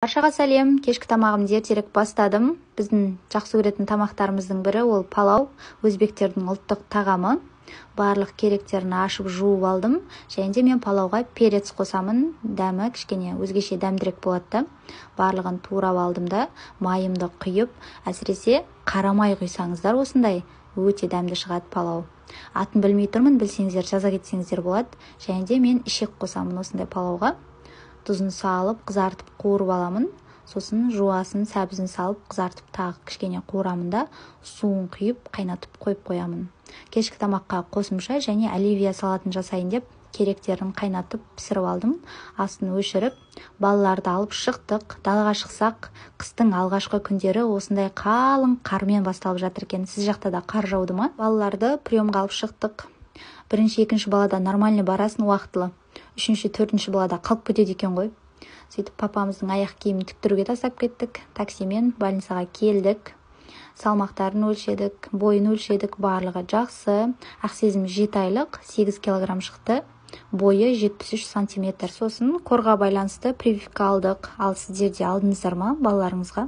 Баршаға сәлем! Кешкі тамағымды ертерек бастадым. Біздің жақсы көретін тамақтарымыздың бірі ол палау, өзбектердің ұлттық тағамы. Барлық керектерін ашып, жуып алдым. Және де мен палауға перец қосамын, дәмі кішкене өзгеше, дәмдірек болады да. Барлығын турап алдым да, майымды құйып, әсіресе қара май құйсаңыздар, осындай өте дәмді шығады палау. Атын білмей тұрмын, білсеңіздер, жаза кетсеңіздер болады. Және де мен ішек қосамын осындай палауға. Тұзын салып, қызартып, қуырып аламын. Сосын жуасын, сәбізін салып, қызартып, тағы кішкене қуырамын да, суын құйып, қайнатып қойып қоямын. Кешкі тамаққа қосымша және оливье салатын жасайын деп, керектерін қайнатып, пісіріп алдым. Астын өшіріп, балаларды алып шықтық. Далаға шықсақ, қыстың алғашқы күндері осындай қалың қармен басталып жатыр екен. Сіз жақта да қар жауды ма? Балаларды приемға алып шықтық. Бірінші, екінші балада нормальный барасың уақытылы, үшінші, төртінші балада қалып кетеді екен ғой. Сөйтіп, папамыздың аяқ киімін тіктіруге тастап кеттік. Таксимен больницаға келдік. Салмақтарын өлшедік, бойын өлшедік, барлығы жақсы. Ақсезім 7 айлық, 8 килограмм шықты, бойы 73 сантиметр. Сосын корға байланысты прививка алдық. Ал сіздер де алдыңыздар ма балаларыңызға?